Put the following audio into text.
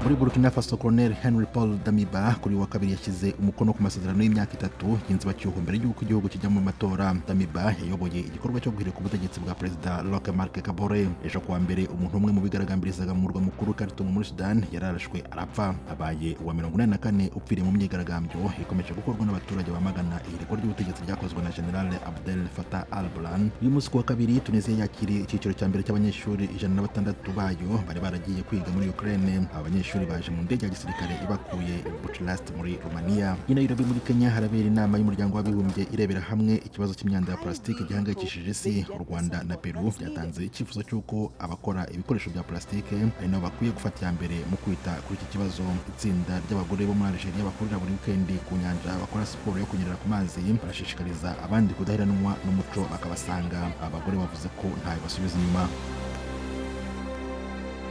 Muri Burkina Faso, Colonel Henry Paul Damiba kuri wa kabiri yashyize umukono ku masezerano y'imyaka 3 y'inzibacyuho mbere y'uko igihugu kijya mu matora. Damiba yayoboye igikorwa cyo guhirika ubutegetsi bwa Perezida Roch Marc Kabore. Ejo kuwa mbere, umuntu umwe mu bigaragambirizaga mu murwa mukuru Khartoum muri Sudan yararashwe arapfa, abaye uwa 84 upfiriye mu myigaragambyo ikomeje gukorwa n'abaturage bamagana ihirikwa ry'ubutegetsi ryakozwe na General Abdel Fattah al-Burhan. Uyu munsi kuwa kabiri, Tunisia yakiriye icyiciro cya mbere cy'abanyeshuri 106 bayo bari baragiye kwiga muri Ukraine. Aba banyeshuri baje mu ndege ya gisirikare ibakuye i Bucharest muri Romania. I Nairobi muri Kenya harabera inama y'Umuryango w'Abibumbye irebera hamwe ikibazo cy'imyanda ya plastique gihangayikishije isi. U Rwanda na Peru byatanze icyifuzo cy'uko abakora ibikoresho bya plastique ari nabo bakwiye gufata iya mbere mu kwita kuri iki kibazo. Itsinda ry'abagore bo muri Algeria bakorera buri weekend ku nyanja bakora siporo yo kunyerera ku mazi barashishikariza abandi kudaheranwa n'umuco bakabasanga. Aba bagore bavuze ko ntayo basubiza inyuma.